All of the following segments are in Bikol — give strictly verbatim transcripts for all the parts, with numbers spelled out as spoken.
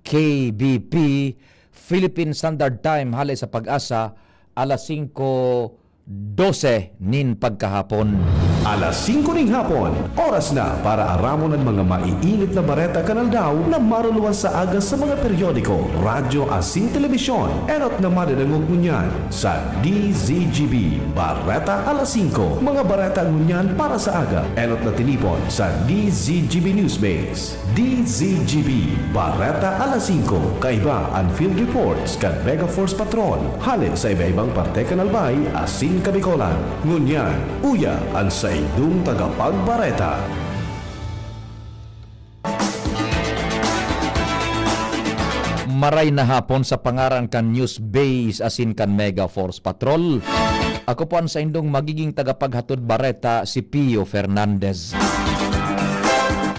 K B P, Philippine Standard Time, hale sa Pag-asa, alas singko dose nin pagkahapon. Alas singko ning hapon, oras na para aramon an mga maiinit na bareta kan aldaw na maruluwas sa aga sa mga periodiko, radyo asin telebisyon. Enot na madadangog ngunyan sa D Z G B Bareta alas singko. Mga bareta ngunyan para sa aga, enot na tinipon sa D Z G B Newsbase. D Z G B, Bareta alas singko, kaiba an field reports kan Mega Force Patrol, hale sa iba-ibang parte kan Albay asin Kabikolan. Ngunyan, uya an saindong tagapagbareta. Maray na hapon sa pangaran kan News Base asin kan Mega Force Patrol. Ako po an saindong magiging tagapaghatod bareta, si Pio Fernandez.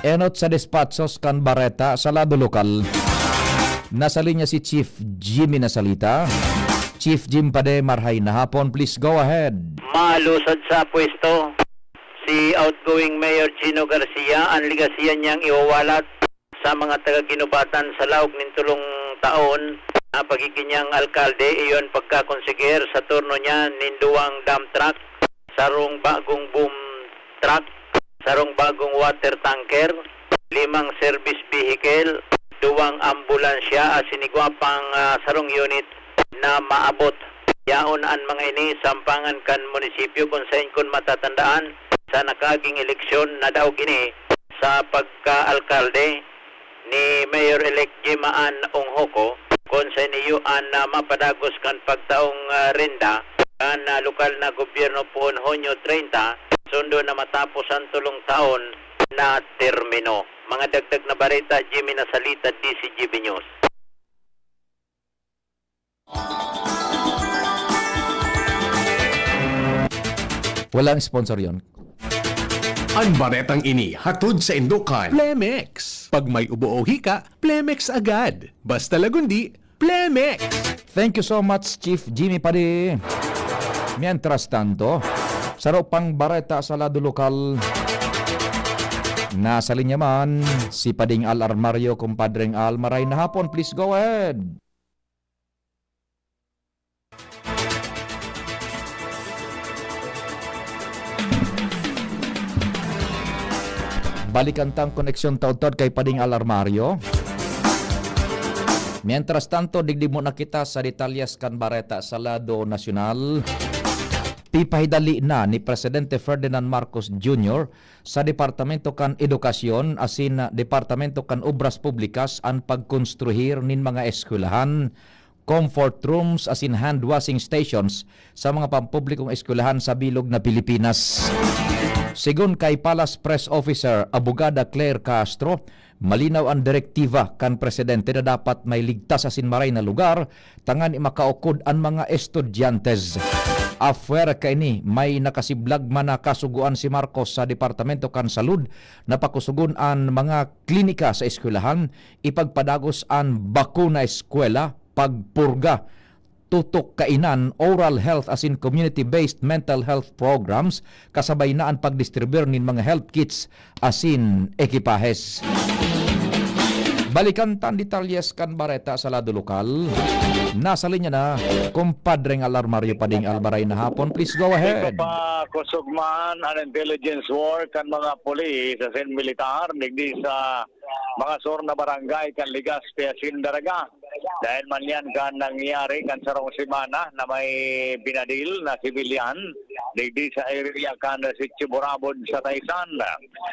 Enot sa despatsos kan bareta sa lado lokal. Nasa linya si Chief Jimmy Nasalita. Chief Jim Pade, marhay na hapon. Please go ahead. Malusad sa pwesto si outgoing Mayor Gino Garcia. An legasiya niyang iwawalat sa mga taga-Guinobatan sa laog nin tolong taon na pagigin niyang alkalde, iyon pagkakonseher sa turno niya nin duwang dump truck, sarong bagong boom truck, sarong bagong water tanker, limang service vehicle, duwang ambulansya asin igwa pang, ah, sarong unit na maabot. Yaon an mga ini sampangan kan munisipyo, kun saen, kun matatandaan, sa nakaaging eleksyon, nadaog ini sa pagka-alkalde ni Mayor-elect Jima Ann Onghoco, kun saen iyo an, ah, mapadagos kan pagtaong, ah, renda kan, ah, lokal na gobyerno poon Hunyo treinta, sundo na matapos an tolong taon na termino. Mga dagdag na bareta, Jimmy Nasalita, D Z G B News. Walang sponsor yon. An baretang ini hatod saindo kan Plemex. Pag may ubo o hika, Plemex agad. Basta lagundi, Plemex! Thank you so much, Chief Jimmy Padi. Mientras tanto, saro pang bareta sa lado lokal. Nasa linya man si Pading Al Armario. Kumpadreng Al, maray na hapon. Please go ahead. Balikan tang koneksyon taudtaod kay Pading Al Armario. Mientras tanto, digdi muna kita sa detalyes kan bareta sa lado nasyonal. Pipahidali na ni Presidente Ferdinand Marcos Junior sa Departamento kan Edukasyon asin Departamento kan Obras Publikas an pagkonstruhir nin mga eskwelahan, comfort rooms asin hand washing stations sa mga pampublikong eskwelahan sa bilog na Pilipinas. Sigon kay Palace Press Officer Abogada Claire Castro, malinaw an direktiba kan presidente na dapat may ligtas asin maray na lugar tangani makaukod an mga estudyentes. Afuera kaini, may nakasiblag man na kasugoan si Marcos sa Departamento kan Salud na pakusugon an mga klinika sa eskwelahan, ipagpadagos an bakuna eskwela, pagpurga, tutok kainan, oral health asin community-based mental health programs, kasabay na an pagdistribuyar nin mga health kits asin ekipahes. Balikan tan detalyes kan bareta sa lado lokal. Nasa linya na, Kumpadreng Al Armario Pading Al, maray na hapon. Please go ahead. Ito pa, kusog man an intelligence work kan mga pulis asin militar digdi sa mga sur na barangay kan Legazpi asin Daraga. Dahil man yan kan nangyari kan sarong semana na may binadil na sibilyan digdi sa area kan Sitio Burabod sa Taysan.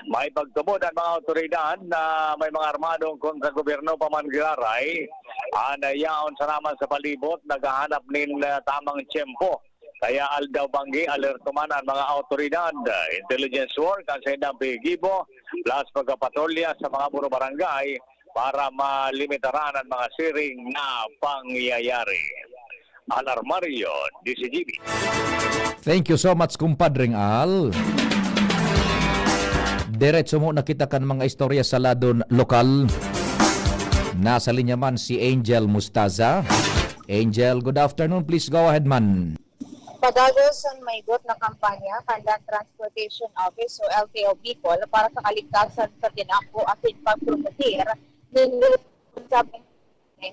May pagtubod an mga awtoridad na may mga armadong kontra gobyerno pa man giraray an yaon sana man sa palibot, naghahanap nin, ah, tamang tiyempo. Kaya aldaw banggi, alerto man an mga awtoridad, intelligence work, an saindang pigibo, plus pagpapatrolya sa mga puro barangay para malimitaran an mga siring na pangyayari. Al Armario, D Z G B. Thank you so much, Kumpadreng Al. Diretso muna kita kan mga istorya sa ladon lokal. Nasa linya man si Angel Mustaza. Angel, good afternoon. Please go ahead man. Padagos an maigot na kampanya kan Land Transportation Office o L T O Bicol para sa kaligtasan sa tinampo asin pagpromotir nin responsabeng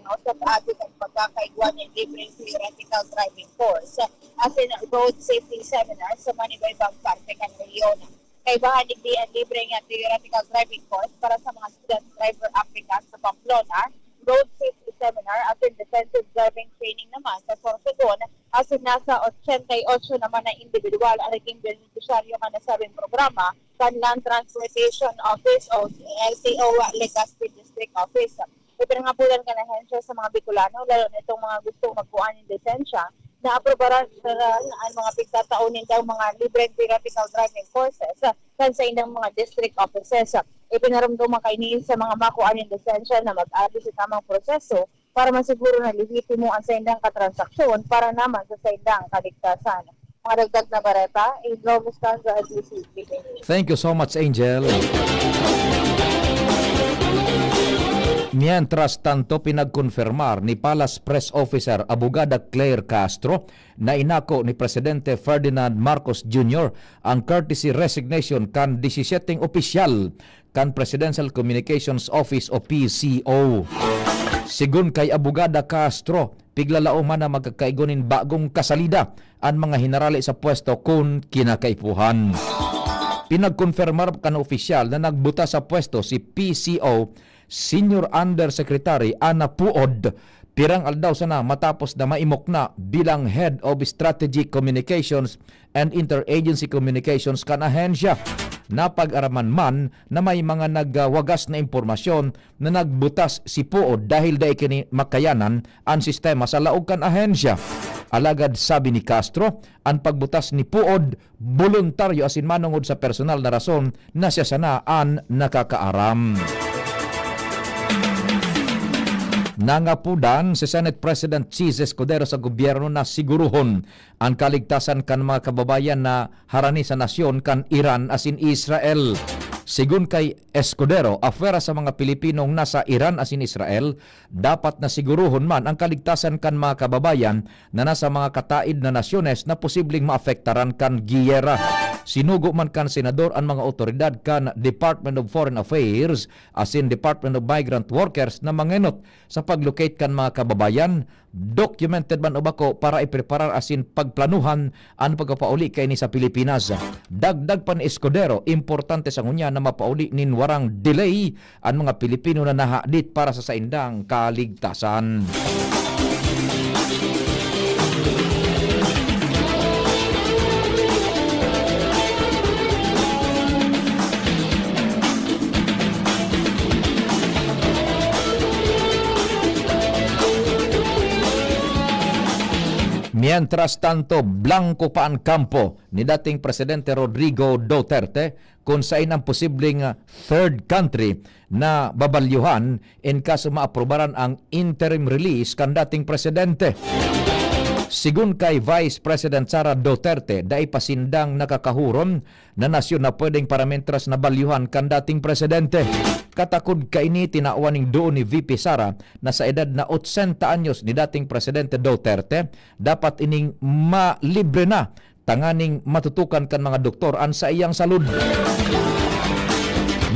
House sa paagi kan pagkakaigwa nin libreng theoretical driving course, asin road safety seminar sa mga iba-ibang parte kan rehiyon. Kaibahan digdi an libre nga theoretical driving course para sa mga student driver applicant sa Pamplona, road safety seminar asin defensive driving training naman sa Sorsogon, asin nasa ochenta y ocho naman na individual ang naging benepisyaryo kan nasabing programa kan Land Transportation Office o L T O Legazpi District Office. Ipinangabutan kan ahensya sa mga Bicolano, lalo na itong mga gustong magkuha nin lisensya, na aprobaran ang mga pigtatao nindang mga libreng theoretical driving courses kan saindang mga district offices. Ipinaromdom man kaini sa mga makuha nin lisensya na mag-agi sa tamang proseso para masiguro na lehitimo ang saindang katransaksyon para naman sa saindang kaligtasan. Mga dagdag na bareta, Angel Buscando, N T C Philippines. Thank you so much, Angel. Mientras tanto, pinagkonfirmar ni Palace Press Officer Abogada Claire Castro na inako ni Presidente Ferdinand Marcos Junior ang courtesy resignation kan disisyeteng opisyal kan Presidential Communications Office o P C O. Sigon kay Abogada Castro, piglalao man na magkakaigo nin bagong kasalida an mga hinarale sa pwesto kun kinakaipuhan. Pinagkonfirmar kan opisyal na nagbutas sa pwesto si P C O Senior Undersecretary Ana Puod, pirang aldaw sana matapos na maimok na bilang Head of Strategic Communications and Interagency Communications kan ahensya. Napag-araman man na may mga nagwagas na impormasyon na nagbutas si Puod dahil dai kini makayanan an sistema sa laog kan ahensya. Alagad sabi ni Castro, an pagbutas ni Puod boluntaryo asin manongod sa personal na rason na siya sana an nakakaaram. Nangapudan si Senate President Chiz Escudero sa gobyerno na siguruhon an kaligtasan kan mga kababayan na harani sa nasyon kan Iran asin Israel. Sigon kay Escudero, apwera sa mga Pilipinong nasa Iran asin Israel, dapat na siguruhon man ang kaligtasan kan mga kababayan na nasa mga kataid na nasyones na posibleng maapektaran kan giyera. Sinugo man kan senador an mga awtoridad kan Department of Foreign Affairs asin Department of Migrant Workers na mangenot sa pag-locate kan mga kababayan, documented man o bako, para ipreparar asin pagplanuhan an pagpapauli kaini sa Pilipinas. Dagdag pa ni Escudero, importante sa ngunyan na mapauli nin warang delay an mga Pilipino na nahadit para sa saindang kaligtasan. Mientras tanto, blanko pa an kampo ni dating Presidente Rodrigo Duterte kun saen an posibleng third country na babalyuhan in kaso maaprubaran ang interim release kan dating presidente. Sigun kay Vice President Sara Duterte, dai pa sindang nakakahuron na nasyon na pwedeng paramintras na balyuhan kan dating presidente. Katakod kaini, tinawan ning duon ni V P Sara na sa edad na otsenta anyos ni dating Presidente Duterte, dapat ining malibre na tanganing matutukan kan mga doktor an saiyang salud.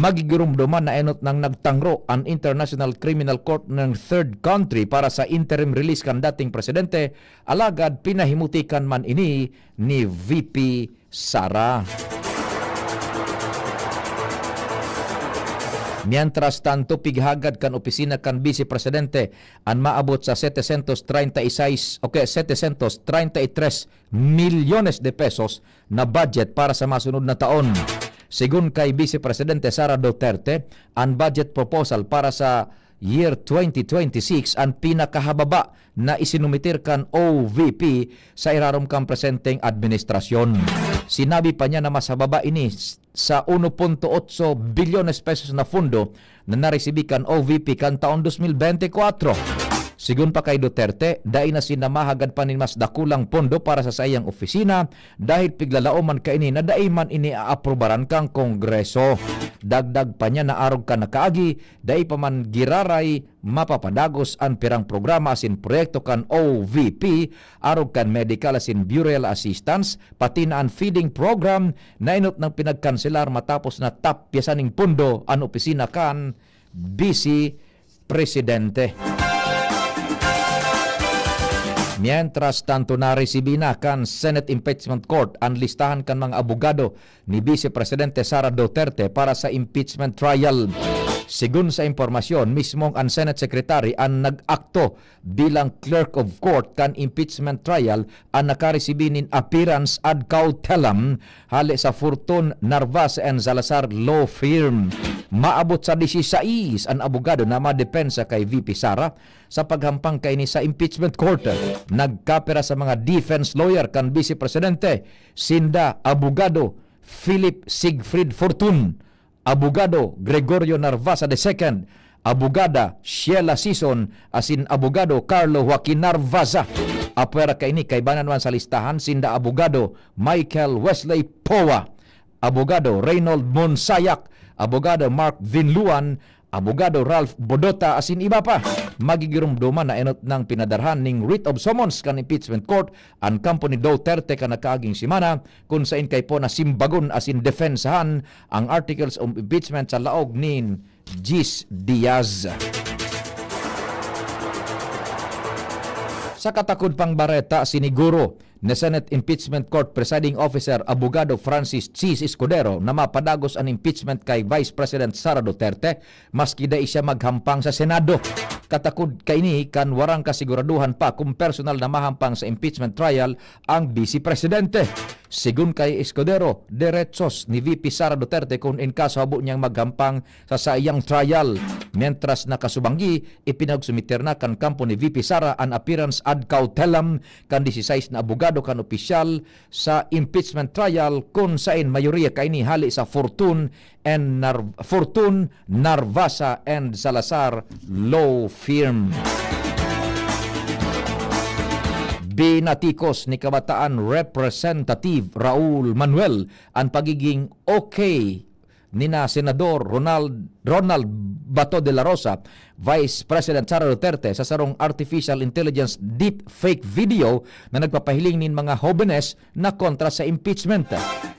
Magigiromdoman na enot nang nagtangro an International Criminal Court ng third country para sa interim release kan dating presidente, alagad pinahimutikan man ini ni V P Sara. Mientras tanto, pighagad kan opisina kan Vice Presidente an maabot sa setecientos treinta y seis, o kaya setecientos treinta y tres milyones de pesos na budget para sa masunod na taon. Sigun kay Vice Presidente Sara Duterte, an budget proposal para sa year twenty twenty-six an pinakahababa na isinumitir kan O V P sa irarom kan presenteng administrasyon. Sinabi pa niya na mas hababa ini s-, sa uno punto otso bilyones pesos na pondo na naresibi kan O V P kan taon dos mil bente kwatro. Sigun pa kay Duterte, dai na sinda mahagad pa nin mas dakulang pondo para sa saiyang opisina dahil piglalao man kaini na dai man ini aaprubaran kan Kongreso. Dagdag pa niya na arog kan nakaagi, dai pa man giraray mapapadagos an pirang programa asin proyekto kan O V P, arog kan medical asin burial assistance, pati na an feeding program na enot nang pinagkanselar matapos na tapyasan ning pondo an opisina kan Vice Presidente. Mientras tanto, naresibi na kan Senate Impeachment Court an listahan kan mga abogado ni Vice Presidente Sara Duterte para sa impeachment trial. Sigon sa impormasyon, mismong an Senate Secretary an nag-akto bilang clerk of court kan impeachment trial, an nakaresibi nin appearance ad cautelam hale sa Fortun, Narvaza and Salazar law firm. Maabot sa disisais an abogado na madepensa kay V P Sara sa paghampang kaini sa impeachment court. Nagkapira sa mga defense lawyer kan Vice Presidente, sinda abogado Philip Siegfried Fortun, abogado Gregorio Narvaza the second, abogada Sheila Sison, asin abogado Carlo Joaquin Narvaza. Apwera kaini, kaiba na naman sa listahan sinda abogado Michael Wesley Poa, abogado Reynold Monsayak, abogado Mark Vinluan, abogado Ralph Bodota, asin iba pa. Magigiromdoman na enot nang pinadarhan ning writ of summons kan impeachment court an kampo ni Duterte kan nakaaging semana, kun sain kaipo na simbagon asin depensahan ang articles of impeachment sa laog nin diyes diyas. Sa katakod pang bareta, siniguro ni Senate Impeachment Court Presiding Officer Abogado Francis Chiz Escudero na mapadagos an impeachment kay Vice President Sara Duterte maski dai siya maghampang sa Senado. Katakod kaini kan warang kasiguraduhan pa kung personal na mahampang sa impeachment trial ang Vice Presidente. Sigon kay Escudero, derechos ni V P Sara Duterte kun in kaso habo niyang maghampang sa saiyang trial. Mientras, nakasubanggi, ipinagsumiter na kan kampo ni V P Sara an appearance ad cautelam kan disisais na abogado kan opisyal sa impeachment trial kun sain mayoriya kaini hale sa Fortun and Nar-, Fortun, Narvaza and Salazar law firm. Binatikos ni Kabataan Representative Raul Manuel an pagiging okay nina Senador Ronald, Ronald Bato de la Rosa, Vice President Sara Duterte sa sarong artificial intelligence deepfake video na nagpapahiling nin mga hobenes na kontra sa impeachment.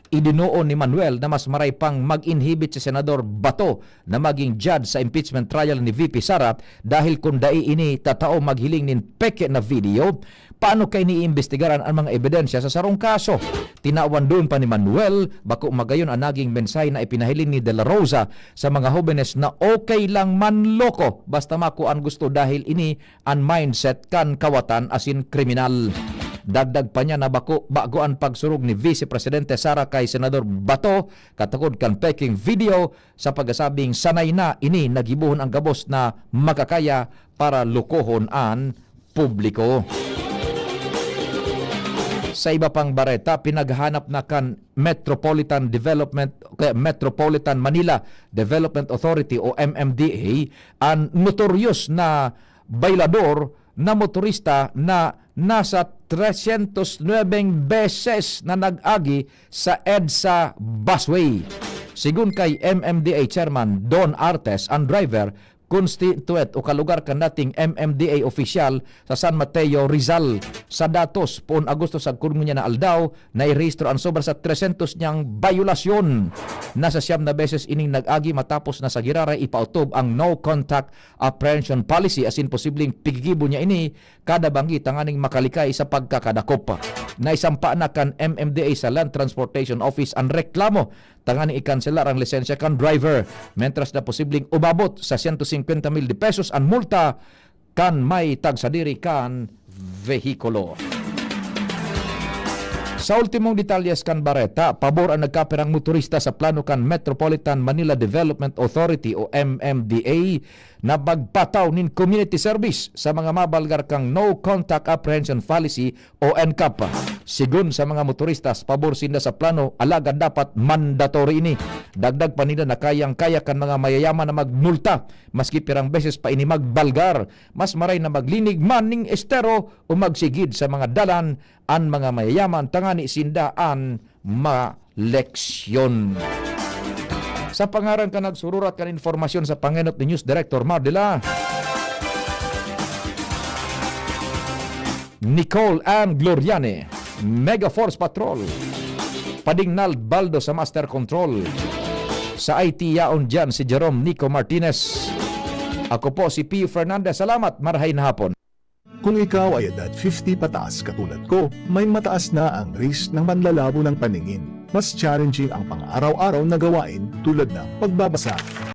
Idinoon ni Manuel na mas maray pang mag-inhibit si Senador Bato na maging judge sa impeachment trial ni V P Sara dahil kun dai ini tatao maghiling nin peke na video, paano kaini iimbestigaran an mga ebidensya sa sarong kaso? Tinawan duon pa ni Manuel, bako magayon an naging mensahe na ipinahiling ni De La Rosa sa mga hobenes na okay lang manloko basta makua an gusto dahil ini an mindset kan kawatan asin kriminal. Dagdag pa niya na bako, bago an pagsurog ni Vice Presidente Sara kay Senador Bato, katakod kan peking video sa pagsasabing sanay na ini naggibohon ang gabos na makakaya para lokohon an publiko. Sa iba pang bareta, pinaghahanap na kan Metropolitan Development, kaya Metropolitan Manila Development Authority o M M D A an notorious na baylador na motorista na nasa tresyentos nuebeng beses na nag-agi sa EDSA busway. Sigon kay M M D A Chairman Don Artes, ang driver constituent o kalugar kan dating M M D A opisyal sa San Mateo, Rizal. Sa datos, poon Agosto sagkod ngunyan na aldaw, nairehistro ang sobra sa tresyentos niyang bayolasyon. Nasa siyam na beses ining nag-agi matapos na sa giraray ipautob ang no contact apprehension policy asin posibleng pigigibo niya ini kada banggi tanganing makalikay sa pagkakadakop. Naisampa na kan M M D A sa Land Transportation Office ang reklamo tanganing ikanselar ang lisensya kan driver, mentras na posibleng umabot sa siyento singkwenta mil de pesos an multa kan may tagsadiri kan vehikulo. Sa ultimong detalyes kan bareta, pabor ang nagkapirang motorista sa plano kan Metropolitan Manila Development Authority o M M D A na magpataw nin community service sa mga mabalgar kan no contact apprehension policy o NCAP. Sigon sa mga motoristas, pabor sinda sa plano, alagad dapat mandatory ini. Dagdag pa nila na kayang-kaya kan mga mayayaman na magmulta maski pirang beses pa ini magbalgar. Mas maray na maglinig man ning estero o magsigid sa mga dalan an mga mayayaman tangani sinda an maleksyon. Sa pangaran kan nagsururat kan impormasyon sa pangenot ni News Director Mar de la Nicole Ann Gloriani, Mega Force Patrol. Pading Nald Baldo sa Master Control. Sa I T yaon diyan si Jerome Nico Martinez. Ako po si Pio Fernandez. Salamat, marahay na hapon. Kung ikaw ay edad fifty pataas katulad ko, may mataas na ang risk ng panlalabo ng paningin. Mas challenging ang pang-araw-araw na gawain tulad ng pagbabasa.